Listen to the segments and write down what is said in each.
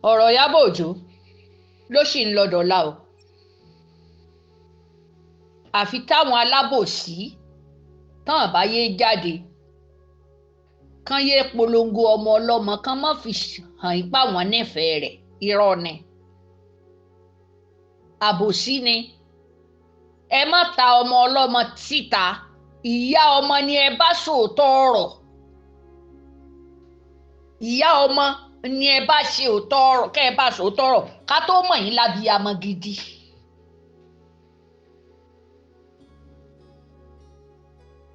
Ọ̀rọ̀ Ìyábọ̀ Òjó ló sì ń lọ dọ̀la o. Àfi táwọn alábòsí tán bá yé jáde, kán yé polongo ọmọ ọlọ́mọ, kán má fi hàn ipá wọn nífẹ̀ẹ́ rẹ̀. Irọ́ ni, àbòsí ni. Ẹ má ta ọmọ ọlọ́mọ síta. Ìyá ọmọ ni ẹ bá sòótọ́ ọ̀rọ̀. Ìyá ọmọ ni ẹ bá ṣe òótọ́ ọ̀rọ̀, kẹ́ ẹ bá sòótọ́ ọ̀rọ̀ ká tó mọ̀ yín lábíyamọ gidi.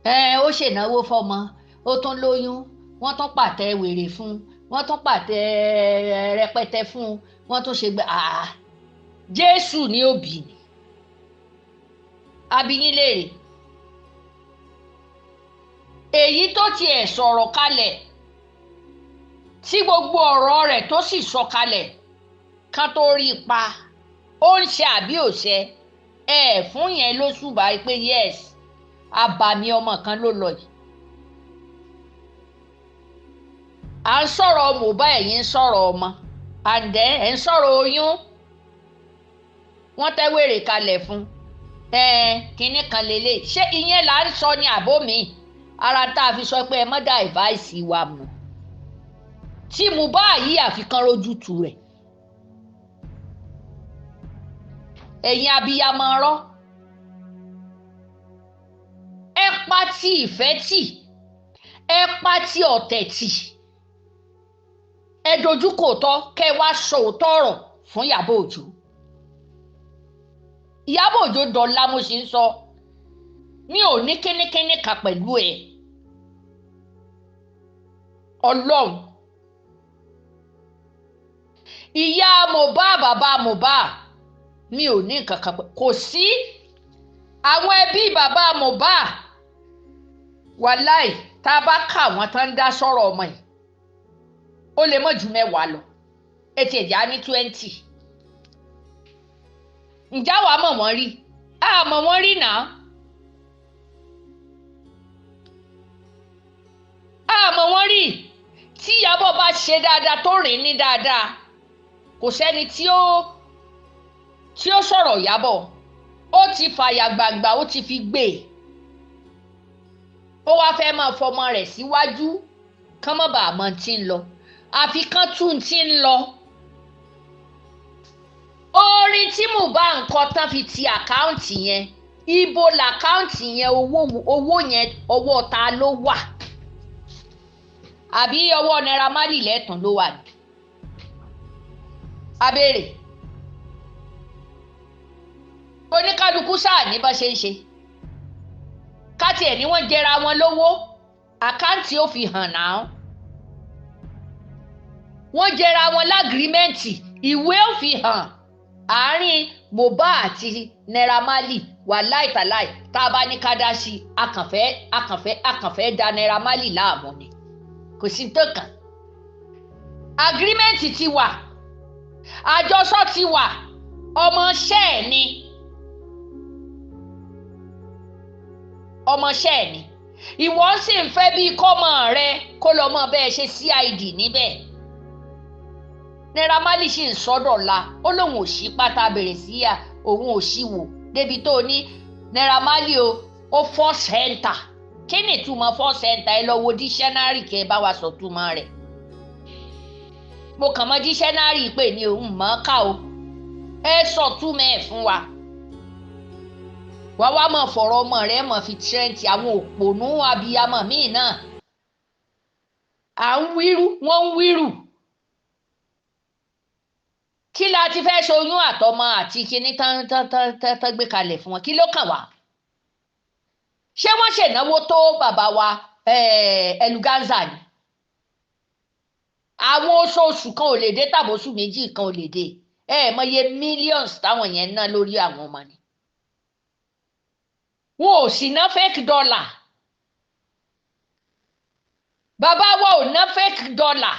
Ẹ ó ṣènáwó fọmọ, ó tún lóyún, wọ́n tún pàtẹ wèrè fún un, wọ́n tún pàtẹ rẹpẹtẹ fún un, wọ́n tún ṣe gbẹ. Àá, Jésù ní òbí ni abiyin léèrè. Èyí tó tiẹ̀ sọ̀rọ̀ kalẹ̀, tí gbogbo ọ̀rọ̀ rẹ̀ tó sì sọ kalẹ̀ kán tó rí i pa, ó ń ṣe àbí ò ṣe ẹ fún yẹn ló ṣùbà pé yes, abàmì ọmọ kan ló lọ yìí. À ń sọ̀rọ̀ Mohbad, ẹ̀yin ń sọ̀rọ̀ ọmọ, àǹdẹ́ ẹ̀ ń sọ̀rọ̀ oyún, wọ́n tẹ́ wèrè kalẹ̀ fún ẹ kínní kan lélẹ̀. Ṣé ìyẹn là ń sọ ní àbó mi? Ara tá a fi sọ pé ẹ mọ́ dá advice wa mọ̀ tí Mohbad yìí àfikán rójútu rẹ̀. Ẹ̀yin abiyamọ rọ́, ẹ pa ti ìfẹ́ tì, ẹ pa ti ọ̀tẹ̀ tì, ẹ dojú kò tọ́ kẹ́ ẹ wá sọ òótọ́ ọ̀rọ̀ fún Ìyábọ̀ Òjó. Ìyábọ̀ Òjó dọ̀la mo sì ń sọ, mi ò ní kínníkínní kan pẹ̀lú ẹ. Ọlọ́run, ìyá Mohbad, bàbá Mohbad, mi ò ní nǹkan kan kò sí àwọn ẹbí bàbá Mohbad. Wàláì, tá a bá kà wọ́n tán dá sọ̀rọ̀ ọmọ yìí, ó lè mọ̀ ju 10 lọ, etí ẹ̀já ní 20. Ǹjẹ́ àwa mọ̀ wọ́n rí? A mọ̀ wọ́n rí náà. A mọ̀ wọ́n rí. Tí Ìyábọ̀ bá ṣe dáadáa, tó rìn ní dáadáa, kò sẹ́ni tí ó sọ̀rọ̀ Ìyábọ̀. Ó ti fàyà gbàgbà, ó ti fi gbé e. Ó wá fẹ́ máa fọmọ rẹ̀ síwájú kán mọ́ bàá mọ́ tí ń lọ, àfi kán tún ti ń lọ. Orin tí Mohbad ń kọ tán fi ti àkáǹtì yẹn, ibo làkáǹtì yẹn, owó yẹn ọwọ́ ta ló wà? Àbí ọwọ́ Naira Marley lẹ́tàn ló wà ní? Abéèrè. Oníkálukú sáà ní bá ṣe ń ṣe. Káti ẹ̀ ní wọ́n jẹra wọn lówó, àkáǹtì ó fi hàn náà. Wọ́n jẹra wọn lágrímẹ́ǹtì, ìwé ó fi hàn. Àárín Mohbad àti Naira Marley wà láìtàláì, tá a bá ní ká dá sí i, akànfẹ́ da Naira Marley láàmú ni. Kò sí tó kàn. Agrímẹ́ǹtì ti wà, àjọsọ ti wà, ọmọọṣẹ́ ẹ̀ ni. Ọmọọṣẹ́ ẹ̀ ni. Ìwọ sì ń fẹ́ bí kọ́mọ rẹ kó lọ mọ bẹ́ẹ̀ ṣe CID níbẹ̀. Naira Marley sì ń sọ́dọ̀ la, ó lóun ò sí pátá bèrè sí yà, òun ò sí wò débi tó ní Naira Marley o, ó force enter. Kí ni ìtumọ̀ force enter? Ẹ lọ wo dictionary kẹ́ ẹ bá wa sọ túmọ̀ rẹ̀. Mo kàn mọ́ dictionary pé ní òun mọ̀ ká o, ẹ sọ túmọ̀ ẹ̀ fún wa. Wàá wá mọ̀ fọ̀rọ̀ ọmọ rẹ̀ mọ̀ fi tírẹ́ǹtì àwọn òpònú abiyamọ míì náà. À ń wíru, wọ́n ń wíru. Kí la ti fẹ́ ṣoyún àtọmọ àti kinní tán tán tán tán gbé kalẹ̀ fún wọn? Kí ló kàn wá? Ṣé wọ́n ṣènáwó tó bàbá wa Ẹlúgánzà ni? Àwọn oṣooṣù kan ò lè dé, tàbóṣù méjì kan ò lè dé. Ẹ mọye millions táwọn yẹn ná lórí àwọn ọmọ ni. Wọn ò sì ná fake dollar. Bàbá wa ò ná fake dollar.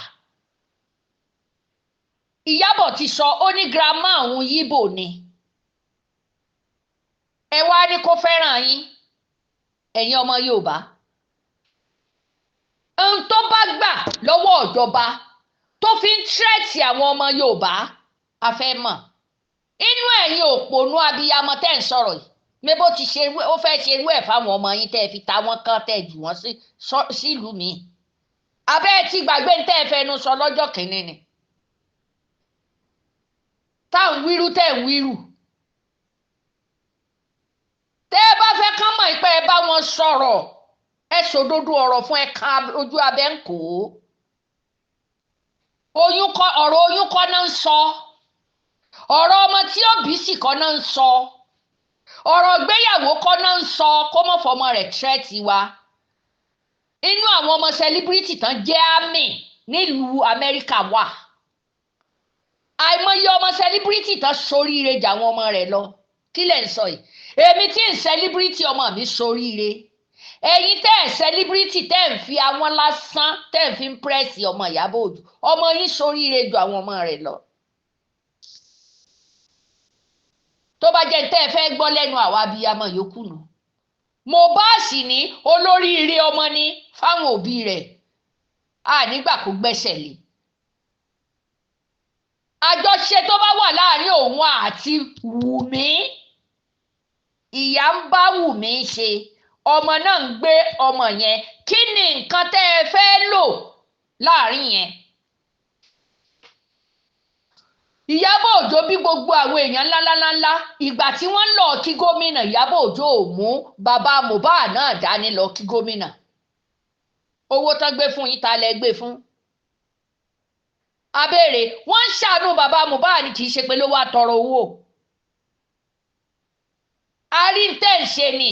Ìyábọ̀ ti sọ, ó ní girama òun Yíbò ni. Ẹ wá ní kó fẹ́ràn yín, ẹ̀yin ọmọ Yorùbá. Ohun tó bá gbà lọ́wọ́ ìjọba, Tó fi ń threat àwọn ọmọ Yorùbá, a fẹ́ mọ̀. Inú ẹ̀yin òpònú abiyamọ tẹ́ ń sọ̀rọ̀ yìí, mébó ti ṣe, ó fẹ́ ṣe irú ẹ̀ fáwọn ọmọ yín tẹ́ ẹ fi ta wọ́n kán, tẹ́ ẹ jù wọ́n sílùú mi. Abẹ́ ẹ ti gbàgbé ń tẹ́ ẹ fẹnu sọ lọ́jọ́ kìíní ni. Tá à ń wíru, tẹ́ ń wíru. Tẹ́ ẹ bá fẹ́ kán mọ̀ pé ẹ bá wọn sọ̀rọ̀, ẹ sòdodo ọ̀rọ̀ fún ẹ kan ojú abẹ́ ń kó. Oyún kọ́, ọ̀rọ̀ oyún kọ́ náà ń sọ. Ọ̀rọ̀ ọmọ tí ó bí sì kọ́ náà ń sọ. Ọ̀rọ̀ ìgbéyàwó kọ́ náà ń sọ, kó mọ̀ fọmọ rẹ̀ threat wa. Inú àwọn ọmọ celebrity tán jẹ́ àmì nílùú Amẹ́ríkà wà. Àìmọye ọmọ celebrity tán soríire jà àwọn ọmọ rẹ̀ lọ. Kí lẹ̀ ń sọ yìí? Èmi tí ń celebrity, ọmọ mi soríire. Ẹ̀yin tẹ́ ẹ̀ celebrity, tẹ́ ẹ̀ ń fi àwọn lásán tẹ́ ẹ̀ fi ń press ọmọ Ìyábọ̀ Òjó, ọmọ yín soríire ju àwọn ọmọ rẹ̀ lọ. Tó bá jẹ́ tẹ́ ẹ fẹ́ gbọ́ lẹ́nu àwa abiyamọ yòókù nù. Mohbad sì ní olóríire ọmọ ní fáwọn òbí rẹ̀, a nígbà kó gbẹ́sẹ̀ lé. Àjọṣe tó bá wà láàrin òun àti Wùmí, ìyá ń bá Wùmí ṣe, ọmọ náà ń gbé ọmọ yẹn. Kí ni nǹkan tẹ́ ẹ fẹ́ lò láàrin yẹn? Ìyábọ̀ Òjó bí gbogbo àwọn èèyàn ńláńláńlá, ìgbà tí wọ́n ń lọ kí gómìnà, Ìyábọ̀ Òjó ò mú bàbá Mohbad náà dání lọ kí gómìnà. Owó tán gbé fún yín, ta lẹ gbé fún? Abéèrè, wọ́n ń ṣàánú bàbá Mohbad ni, kì í ṣe pé ló wá tọrọ owó. Àríntẹ́ ń ṣe ni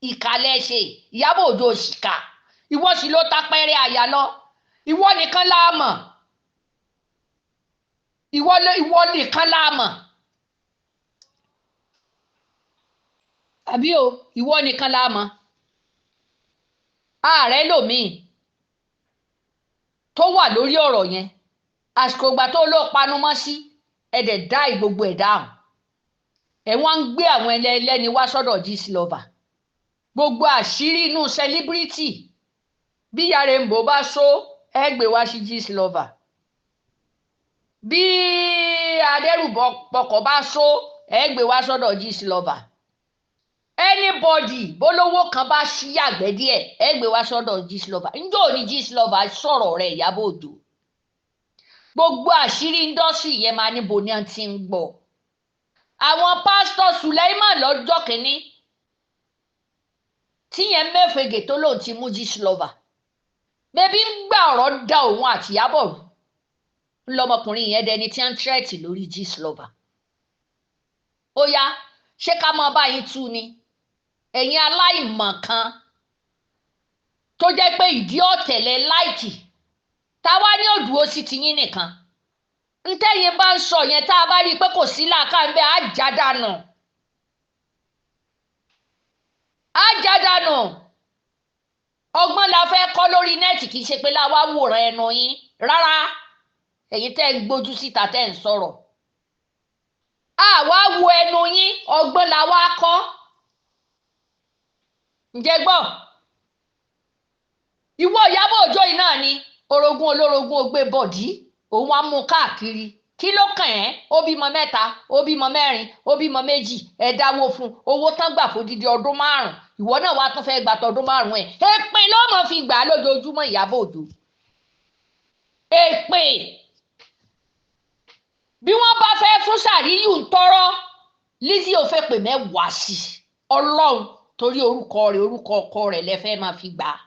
ìkàlẹ̀ ṣe. Ìyábọ̀ Òjó ṣìkà, ìwọ sì ló ta pẹ́rẹ́ àyà lọ, ìwọ nìkan la mọ̀, ìwọ nìkan la mọ̀, àbí o, ìwọ nìkan la mọ̀. Ààrẹ lòmíì tó wà lórí ọ̀rọ̀ yẹn, àsìkò ìgbà tó ló panumọ́ sí, ẹ̀dẹ̀ dá ìgbogbo ẹ̀ dáhùn. Ẹ̀ wọ́n ń gbé àwọn ẹlẹ́ni wá sọ́dọ̀ Gistlover. Gbogbo àṣírí inú celebrity, bí Yarembo bá so, ẹ gbé wá sí Gistlover. Bí Adẹ́rùbọ̀pọ̀kọ̀ bá so, ẹ gbé wá sọ́dọ̀ Gistlover. Anybody bólówó kan bá ṣí àgbẹ̀ díẹ̀, ẹ gbé wá sọ́dọ̀ Gistlover. Njó ni Gistlover sọ̀rọ̀ rẹ̀ Ìyábọ̀ Òjó. Gbogbo àṣírí indọ́sírì yẹn máa níbo ni wọ́n ti ń gbọ́. Àwọn pásítọ̀ Suleiman lọ́jọ́ kìíní tíyẹn mẹ́fẹ̀gẹ̀ tó lóun ti mú Gistlover. Bébí ń gbà ọ̀rọ̀ da òun àti Ìyábọ̀ rú. Ńlọmọkùnrin yẹn dẹni tí ń tírẹ̀tì lórí Gistlover. Ó yá, ṣé ká mọ báyìí tú ni? Ẹ̀yin aláìmọ̀ kan tó jẹ́ pé ìdí ọ̀tẹ̀lẹ̀ láìkì, táwa ní òdùó sí tiyín nìkan. Ntẹ́yìn bá ń sọ yẹn, tá a bá rí i pé kò sí làákà ń bẹ́, á já dànù. Á já dànù. Ọgbọ́n la fẹ́ kọ́ lórí nẹ́ẹ̀tì, kì í ṣe pé láwa wòran ẹnu yín rárá. Ẹ̀yin tẹ́ ń gbójú síta tẹ́ ń sọ̀rọ̀, àwa wo ẹnu yín, ọgbọ́n la wá kọ́. Ǹjẹ́ gbọ́, ìwọ Ìyábọ̀ Òjó yìí náà ni orogún olórogún ògbé bọ̀dí, òun á mú káàkiri. Kí ló kàn ẹ́? Ó bímọ mẹ́ta, ó bímọ mẹ́rin, ó bímọ méjì, ẹ dáwó fún owó tán gbà fódìdí ọdún 5. Ìwọ náà wàá tún fẹ́ gbà tọdún 5 ẹ̀. Èpè ló mọ̀ fi gbà á lójoojúmọ́ Ìyábọ̀ Òjó. Èpè. Bí wọ́n bá fẹ́ fún Sàríyù ń tọrọ, Lizzy ò fẹ́ pè mẹ́wàá sí Ọlọ́run torí orúkọ rẹ̀, orúkọ ọkọ rẹ̀ lẹ fẹ́ máa fi gbà á.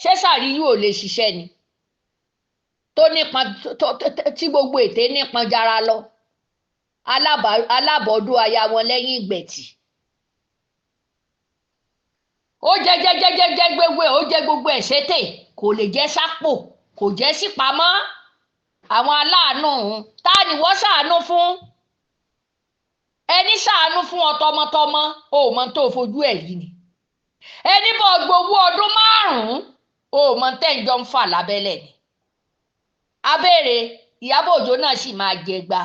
Ṣé Sàríyù ò lè ṣiṣẹ́ ni? Tó nípọn tí gbogbo ète nípọn jara lọ. Alábọ̀ọ́dún aya wọn lẹ́yìn ìgbẹ̀tì. Ó jẹ jẹ jẹ jẹ jẹ gbogbo ẹ̀, ó jẹ gbogbo ẹ̀ sétè, kò lè jẹ́ sápò, kò jẹ́ sípamọ́. Àwọn aláàánú ọ̀hún, ta ni wọ́n ṣàánú fún? Ẹni ṣàánú fún ọ tọmọtọmọ, o ò mọ tó fojú ẹ̀ yìí ni. Ẹni bọ̀ gbowó ọdún 5, o ò mọ tẹ́ ń jọ ń fà lábẹ́lẹ̀ ni. Abéèrè, Ìyábọ̀ Òjó náà sì máa jẹ gba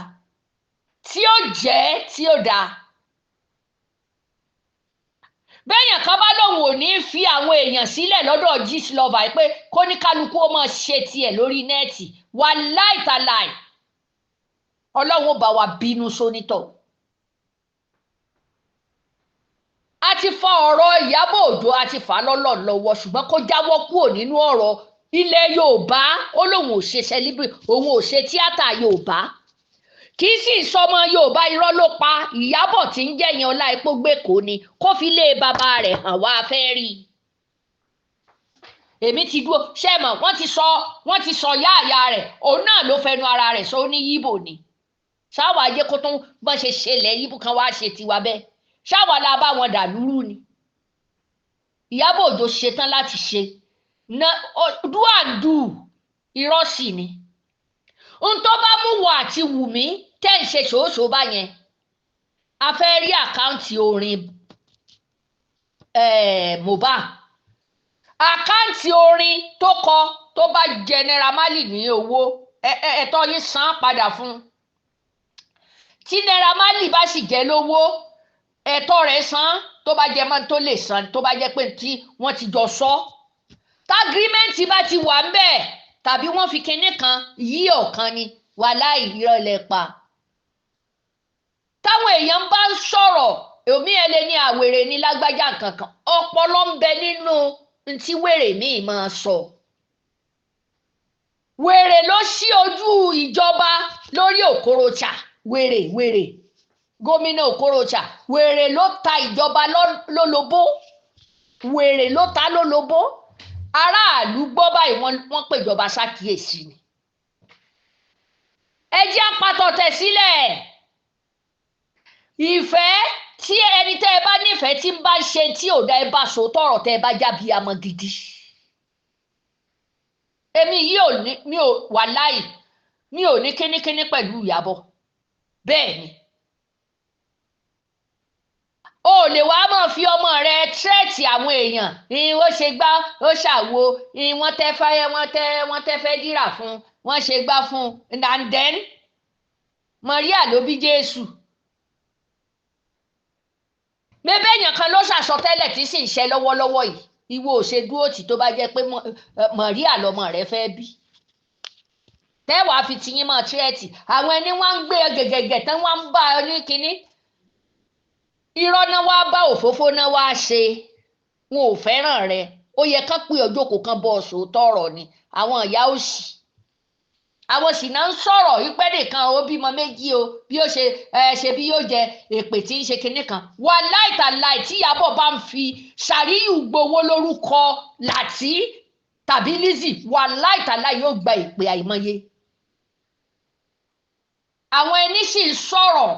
tí ó jẹ́ tí ó dáa. Bẹ́ẹ̀yàn kan bá lóun ò ní fi àwọn èèyàn sílẹ̀ lọ́dọ̀ Gistlover pé kó ní kálukú ó máa ṣe tiẹ̀ lórí nẹ́ẹ̀tì, Wàláì tàláì, Ọlọ́run ó bá wa bínú sónítọ̀. A ti fa ọ̀rọ̀ Ìyábọ̀ Òjó, a ti fà á lọ́lọ́ lọ́wọ́, ṣùgbọ́n kó jáwọ́ kúrò nínú ọ̀rọ̀ ilẹ̀ Yorùbá. Ó lóun ò ṣe celebrity, òun ò ṣe tíátà Yorùbá, kì í sì sọmọ Yorùbá. Irọ́ ló pa. Ìyábọ̀ tí ń jẹ̀yìn ọlá epo gbèkó ni kó fi lé bàbá rẹ̀ hàn wá fẹ́ rí i. Èmi ti dúró ṣé mọ̀, wọ́n ti sọ yáàyà rẹ̀, òun náà ló fẹnu ara rẹ̀ sọ, ó ní Yíbò ni. Ṣáwa ajé kó tún bọ́n ṣe ṣẹlẹ̀ Yíbò kan wá ṣe tiwa bẹ́ẹ̀, ṣáwa la bá wọn dà lúrú ni. Ìyábọ̀ Òjó ṣetán láti ṣe do and do, irọ́ sì ni. Ohun tó bá mú wọ àti Wùmí tẹ́ ń ṣe ṣòóṣòó báyẹn, a fẹ́ rí account orin Mohbad, account orin tó kọ tó bá jẹ Naira Marley ní owó, ẹ̀tọ́ yín san padà fún un. Tí Naira Marley bá sì jẹ́ lówó, ẹ̀tọ́ rẹ̀ san, tó bá jẹ mọ́ tó lè san, tó bá jẹ́ pé tí wọ́n ti jọ sọ, tágírímẹ́ǹtì bá ti wà ń bẹ̀, tàbí wọ́n fi kinní kan yí ọ̀kan ni. Wàláì, irọ́ lẹ pa. Táwọn èèyàn bá ń sọ̀rọ̀, èmi ẹ lè ní àwèrè ní lágbájá kankan, ọpọlọ ń bẹ nínú ntí wèrè míì máa sọ. Wèrè ló ṣí ojú ìjọba lórí Okorocha. Wèrè wèrè gómìnà Okorocha, wèrè ló ta ìjọba lólobó, wèrè ló ta lólobó. Aráàlú gbọ́ báyìí, wọ́n pèjọba ṣàkíyèsí ni. Ẹ jẹ́ àpàtọ̀tẹ̀ sílẹ̀. Ìfẹ́ tí ẹni tẹ́ ẹ bá nífẹ̀ẹ́ tí ń bá ṣe tí ò dá, ẹ bá so tọ̀rọ̀ tẹ́ ẹ bá jábí amọ̀ gidi. Èmi yìí ò ní, mi ò wàláì, mi ò ní kínníkínní pẹ̀lú Ìyábọ̀. Bẹ́ẹ̀ ni, o lè wá máa fi ọmọ rẹ threat àwọn èèyàn. Ó ṣe gbá, ó ṣàwo, wọ́n tẹ́ fáyẹ́, wọ́n tẹ́ fẹ́ dírà fún, wọ́n ṣe gbá fún. And then Maria ló bí Jésù. Mébé èèyàn kan ló ṣàsọtẹ́lẹ̀ tí sì ń ṣe lọ́wọ́lọ́wọ́ yìí. Ìwọ ò ṣe dúró tì tó bá jẹ́ pé Maria lọmọ rẹ fẹ́ bí. Tẹ́wàá fi tiyín mọ́ threat àwọn ẹni wọ́n ń gbé gẹ̀gẹ̀gẹ̀ tán, wọ́n ń bá ọ ní kínní. Irọ́ náà wá bá, òfófó náà wá ṣe, wọn ò fẹ́ràn rẹ. Ó yẹ kán pé ọjọ́ kò kán bọ́ ọ̀sọ̀ tọrọ ni. Àwọn ìyá òsì, àwọn sì náà ń sọ̀rọ̀ ìpẹ́ nìkan ó bímọ méjì o, bí ó ṣe ẹ ṣe bí yóò jẹ èpè tí ń ṣe kinní kan. Wà láìtàláì tí Ìyábọ̀ bá ń fi Ṣàríyù gbowó lórúkọ Láti tàbí Lizzy, wà láìtàláì yóò gba ìpè àìmọye. Àwọn ẹni sì ń sọ̀rọ̀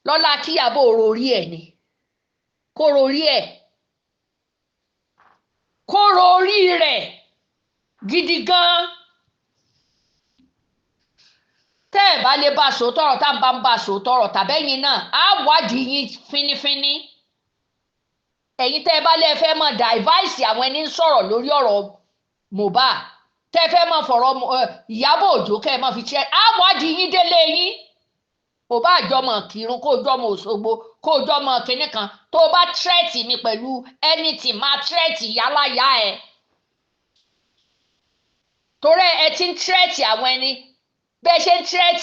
lọ́la kí Ìyábọ̀ rorí ẹ̀ ni, kó rorí ẹ̀, kó rorí rẹ̀ gidi gan. Tẹ́ ẹ̀ bá lè bá a sòótọ́ ọ̀rọ̀, tá à ń bá ń bá a sòótọ́ ọ̀rọ̀, tàbẹ́yìn náà á wádìí yín fínífíní. Ẹ̀yin tẹ́ ẹ bá lè fẹ́ mọ̀ dàìváìsì àwọn ẹni ń sọ̀rọ̀ lórí ọ̀rọ̀ Mohbad, tẹ́ ẹ fẹ́ mọ̀ fọ̀rọ̀ Ìyábọ̀ Òjó kẹ́ ẹ mọ̀ fi ṣe, á wádìí yín délé yín. Kò bá jọmọ Kírun, kó jọmọ Òṣogbo, kó jọmọ kinní kan, tó bá threat mi pẹ̀lú anything, máa threat yálàyà ẹ̀. Torí ẹ ti ń threat àwọn ẹni bẹ́ẹ̀ ṣe ń threat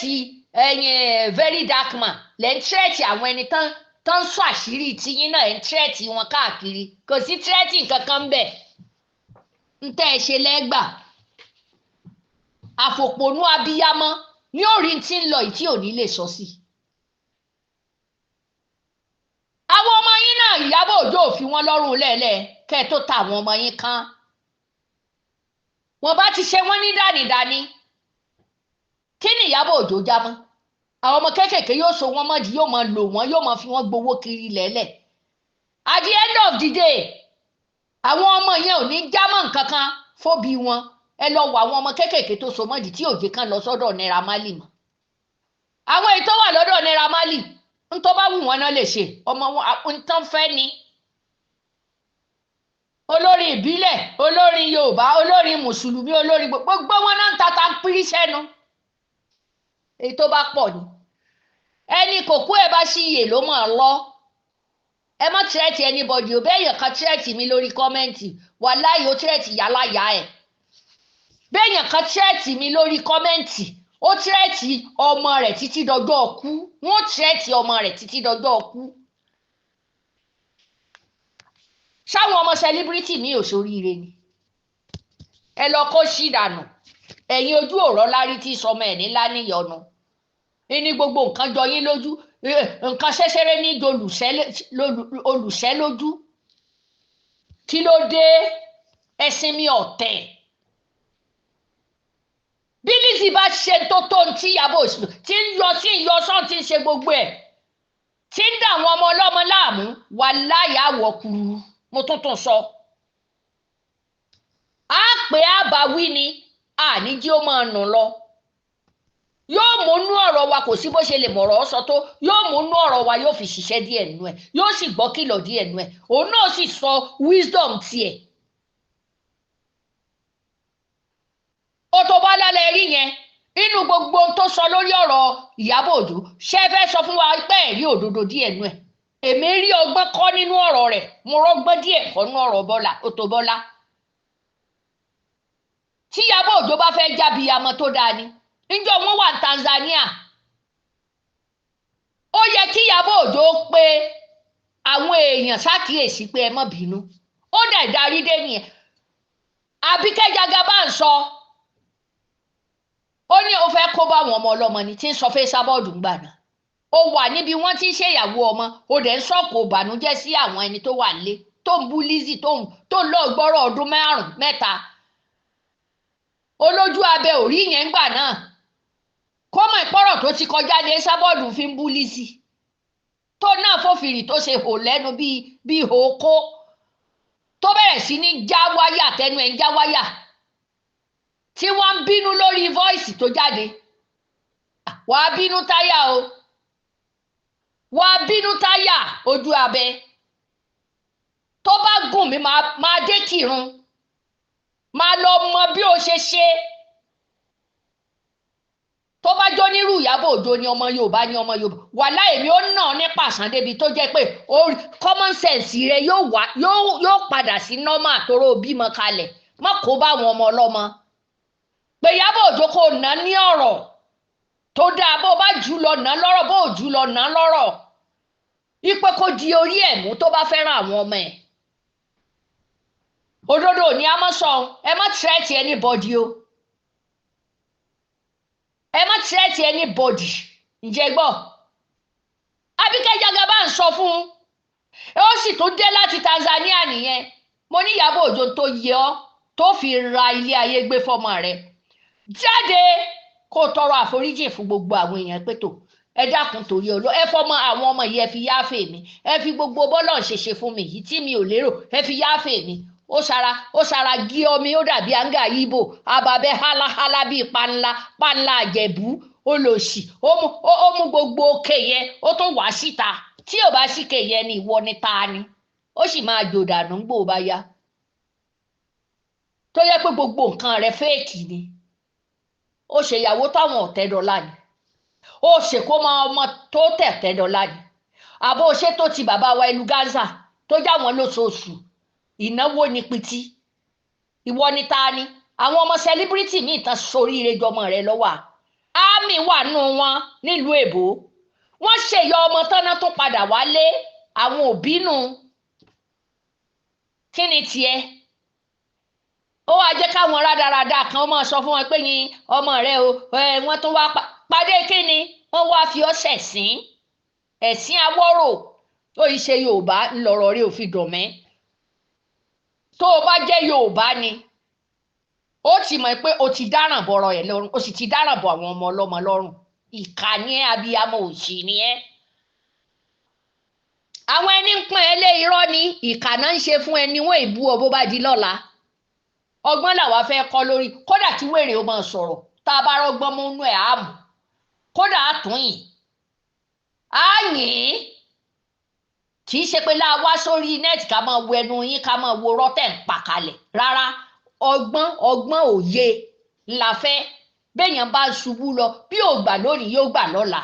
ẹ̀yìn very dark man, lẹ́ ń threat àwọn ẹni tán tán ń sọ àṣírí tiyín náà, ẹ̀ ń threat wọn káàkiri. Kò sí threat kankan ń bẹ̀ ń tẹ́ ẹ ṣe lẹ́gbà. Àfòpònú abiyamọ ní òrí tí ń lọ yìí tí ò ní lè sọ sí. Àwọn ọmọ yín náà, Ìyábọ̀ Òjó ò fi wọ́n lọ́rùn lẹ́lẹ̀ kẹ́ ẹ tó ta àwọn ọmọ yín kan. Wọ́n bá ti ṣe wọ́n ní dànìdànì. Kí ni Ìyábọ̀ Òjó já mọ́? Àwọn ọmọ kéékèèké yóò so wọ́n mọ́dì, yóò máa lò wọ́n, yóò máa fi wọ́n gbowó kiri lẹ́lẹ̀. At the end of the day, àwọn ọmọ yẹn ò ní já mọ́ nǹkan kan fóbi wọn. Ẹ lọ wọ àwọn ọmọ kéékèèké tó so mọ́dì tí òjé kan lọ sọ́dọ̀ Naira Marley mọ́. Àwọn èyí tó wà lọ́dọ̀ Naira Marley, ń tó bá wù wọ́n náà lè ṣe ọmọ wọn ń tán fẹ́ ni. Olórin ìbílẹ̀, olórin Yorùbá, olórin mùsùlùmí, olórin gbogbo wọn náà ń tata ń pírí sẹ́nu. Èyí tó bá pọ̀ ni ẹni kò kú ẹ bá sí iyè ló mọ̀ ọ́ lọ. Ẹ má threat anybody ò bẹ́ẹ̀ yàn kan threat mi lórí comment, wàláhì ó threat yálàyà ẹ̀. Béèyàn kan threat mi lórí comment, ó threat ọmọ rẹ̀ títí dọjọ́ ọkú. Wọ́n threat ọmọ rẹ̀ títí dọjọ́ ọkú. Sáwọn ọmọ celebrity mi ò sóríire ni. Ẹ lọ kó sí dànù. Ẹ̀yin ojú ọ̀rọ̀ lárí tí sọmọ ẹ̀ nílá níyọnu. Ní gbogbo nǹkan jọ yín lójú, nǹkan ṣẹ́ṣẹ́rẹ́ ní olùṣẹ́ lójú. Kí ló dé? Ẹ̀sìn mi ọ̀tẹ̀. Bí Lizzy bá ṣe tó tó ń tí Ìyábọ̀ tí ń yọ sí ìyọsán tí ń ṣe gbogbo ẹ̀, tí ń dà àwọn ọmọ ọlọ́mọ láàmú, wà láyà àwọ̀ kúrú. Mo tún tún sọ. A pè àbáwí ni, àní jí ó máa nù lọ. Yóò múnú ọ̀rọ̀ wa, kò sí bó ṣe lè mọ̀rọ̀ sọ tó, yóò múnú ọ̀rọ̀ wa, yóò fi ṣiṣẹ́ díẹ̀ nù ẹ̀, yóò sì gbọ́ kìlọ̀ díẹ̀ nù ẹ̀, òun náà sì sọ wisdom tiẹ̀. Auto Bola lẹ rí yẹn, inú gbogbo ohun tó sọ lórí ọ̀rọ̀ Ìyábọ̀ Òjó, ṣé ẹ fẹ́ sọ fún wa pé ẹ̀rí òdodo díẹ̀ nù ẹ̀? Èmi rí ọgbọ́n kọ́ nínú ọ̀rọ̀ rẹ̀, mo rọ́gbọ́n díẹ̀ kọ́ nínú ọ̀rọ̀ Bọ́lá, Auto Bola. Tí Ìyábọ̀ Òjó bá fẹ́ jábìyamọ tó dáa ni, níjọ́ wọn wà ní Tanzania, ó yẹ kí Ìyábọ̀ Òjó pé àwọn èèyàn ṣàkíyèsí pé ẹ má bínú. Ó dẹ̀ darí dé nìyẹn. Àbíkẹ́ Jagaban ń sọ, ó ní ó fẹ́ kó bá àwọn ọmọ ọlọ́mọ ni, tí ń sọ fẹ́ sábọ́ọ̀dù ń gbà náà. Ó wà níbi wọ́n ti ń ṣèyàwó ọmọ, ó dẹ̀ ń sọ̀kò ìbànújẹ́ sí àwọn ẹni tó wà nílé, tó ń bú Lizzy, tó ń lọ gbọ́rọ̀ ọdún márùn-ún mẹ́ta. Olójú abẹ òrí yẹn ń gbà náà. Kó mọ̀ ìpọ́rọ̀ tó ti kọjá ní sábọ́ọ̀dù fi ń bú Lizzy. Tó náà fòfìrì tó ṣe hò lẹ́nu bíi hòókó. Tó bẹ̀rẹ̀ sí ní já wáyà, tẹnu ẹ̀ ń já wáyà. Tí wọ́n ń bínú lórí voice tó jáde. Wàá bínú táyà o. Wàá bínú táyà ojú abẹ. Tó bá gùn mí máa dé kírun. Máa lọ mọ bí o ṣe ṣe. Tó bá jó nírú Ìyábọ̀ Òjó ni ọmọ Yorùbá ni ọmọ Yorùbá. Wàhálà èmi ó nà ní pàṣán débi tó jẹ́ pé common sense rẹ yóò padà sí normal tóró bímọ kalẹ̀. Má kó bá àwọn ọmọ ọlọ́mọ. Pé Ìyábọ̀ Òjó kò ná ní ọ̀rọ̀ tó dáa, bó bá jù lọ ná lọ́rọ̀, bó jù lọ ná lọ́rọ̀. Ipe kò di orí ẹ̀ mú tó bá fẹ́ràn àwọn ọmọ ẹ̀. Òdodo ni a mọ̀ sọ, ẹ má threat anybody o. Ẹ má threat anybody. Ǹjẹ́ gbọ́? Àbíkẹ́ Jagaban ń sọ fún un. Ó sì tún dé láti Tanzania nìyẹn. Mo ní Ìyábọ̀ Òjó tó yẹ ọ́ tó fi ra ilé ayé gbé fọmọ rẹ̀. Jáde kó tọrọ àforíjì fún gbogbo àwọn èèyàn pé tó ẹ dákun torí ọlọ, ẹ fọmọ àwọn ọmọ yìí, ẹ fi yááfè mi, ẹ fi gbogbo bọ́lọ̀ ṣe ṣe fún mi yìí tí mi ò lérò, ẹ fi yááfè mi. Ó sara gí ọmi, ó dàbí àǹgà yíbò, ababẹ háláhálá bíi panla panla àjẹbù olòṣì. Ó mú gbogbo òkè yẹn, ó tún wá síta. Tí ò bá síkè yẹn ni ìwọ ni ta ni, ó sì máa jò dànù gbò bá yá. Tó yẹ pé gbogbo nǹkan rẹ fẹ́ẹ̀kì ni. Ó ṣèyàwó táwọn ọ̀tẹ́dọ́là ni. Ó ṣèkó máa ọmọ tó tẹ̀tẹ́dọ́là ni. Àbó ṣé tó ti bàbá wa ìlú Gaza tó já wọn lóṣooṣù. Ìnáwó ni pitì. Ìwọ ni ta ni? Àwọn ọmọ celebrity míì tán soríire jọmọ rẹ lọ́wọ́. Àmì wà nù wọn nílùú èbó. Wọ́n ṣèyọ ọmọ tánná tó padà wálé. Àwọn òbí nù. Kí ni tiẹ̀? Ó wá jẹ́ káwọn rádaràda kan máa sọ fún wọn pé yín ọmọ rẹ o, wọ́n tún wá pàdé kí ni? Wọ́n wá fi ọ́ ṣẹ̀sín. Ẹ̀sìn awọ́rò. Ó yìí ṣe Yorùbá ńlọrọ̀ rí òfin dọ̀mẹ́. Tó o bá jẹ́ Yorùbá ni, ó ti mọ̀ pé o ti dáràn bọ̀rọ̀ ẹ̀ lọ́rùn, o sì ti dáràn bọ̀ àwọn ọmọ ọlọ́mọ lọ́rùn. Ìkà ni ẹ́, abiyamọ òṣì ni ẹ́. Àwọn ẹni ń pọ́n ẹ lé irọ́ ni, ìkà náà ń ṣe fún ẹni wọ́n ìbú ọ bó bá di lọ́la. Ọgbọ́n làwa fẹ́ kọ́ lórí, kódà kí wèrè ó máa sọ̀rọ̀, tá a bá rọ́gbọ́n mú inú ẹ̀ á mú. Kódà á tún yìn. Á yìn ín. Kì í ṣe pé láà wá sórí nẹ́ẹ̀tì ká máa wo ẹnu yín, ká máa wo rọ́tẹ̀ ń pa kalẹ̀. Rárá, ọgbọ́n ọgbọ́n òye la fẹ́. Béèyàn bá ṣubú lọ, bí ò gbà lónìí yóò gbà lọ́la.